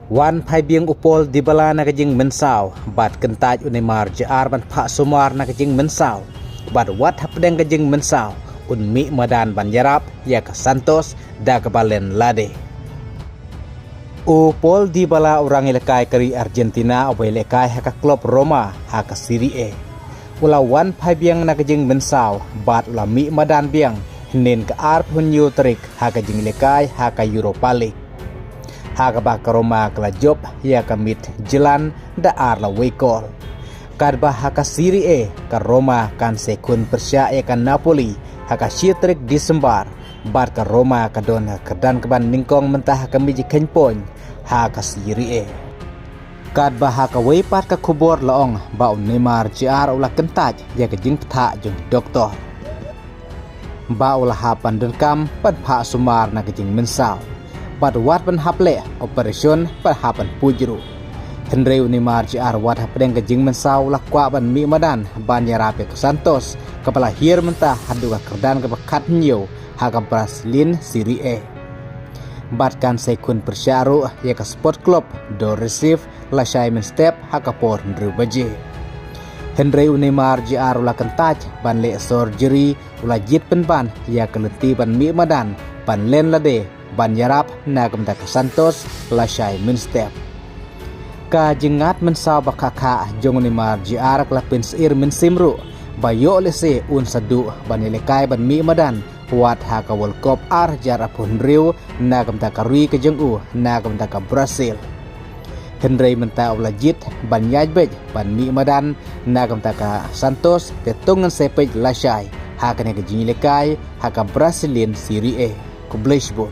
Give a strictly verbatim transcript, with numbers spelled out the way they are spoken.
Wan phai biang u Paul Dybala na ka jingmynsaw bad kyntait u Neymar Jr ban phah sumar na ka jingmynsaw. Bad wat hapdeng ka jingmynsaw un mih madan ban ïarap ïa ka Santos da kaba len lade. U Paul Dybala u rangïalehkai ka ri Argentina uba ïalehkai ha ka klub Roma ha ka Serie A u la wan phai biang na ka jingmynsaw bad u la mih madan biang hynnin ka arphew hynñiew tarik ha ka jingïalehkai ha ka Europa League, ha kaba ka Roma ka la jop ïa ka Midtjylland da ar la wei kol. Katba ha ka Serie A ka Roma kan sa ïakhun pyrshah ïa ka Napoli ha ka shi tarik December, bad ka Roma ka don ha ka kyrdan kaban nyngkong mynta ha ka mijikhein point ha ka Serie A. Katba ha kawei pat ka khubor la ong ba u Neymar Jr u la kyntait ïa ka jingbthah jong doktor ba u la hap ban donkam ban phah sumar na ka jingmynsaw bad wat ban hap leh operation bad hap ban puj ruh. Hynrei u Neymar Jr wat hapdeng ka jingmynsaw u la kwah ban mih madan ban ïarap ïa ka Santos kaba la hiar mynta haduh ka kyrdan kaba khathynñiew ha ka Brazilian Serie A. Bad kan sa ïakhun pyrshah ruh ïa ka Sport Club do Recife lashai mynstep ha ka por hynriew baje. Hynrei u Neymar Jr u la kyntait ban leh surgery, u la jied pynban ïa ka lynti ban mih madan ban len lade ban ïarap na ka bynta ka Santos lashai mynstep. Ka jingngat mynsaw ba khah khah jong u Neymar Jr ka la pynsyier mynsiem ruh ba ïoh lehse un sa duh ban ïalehkai ban mih madan wat ha ka World Cup ar hajar arphew hynriew na ka bynta ka ri ka jong u na ka bynta ka Brazil. Hynrei mynta u la jied ban ïaid beit ban mih madan na ka bynta ka Santos, te to ngin sa peit lashai ha kane ka jingïalehkai ha ka Brazilian Serie A. Khublei shibun.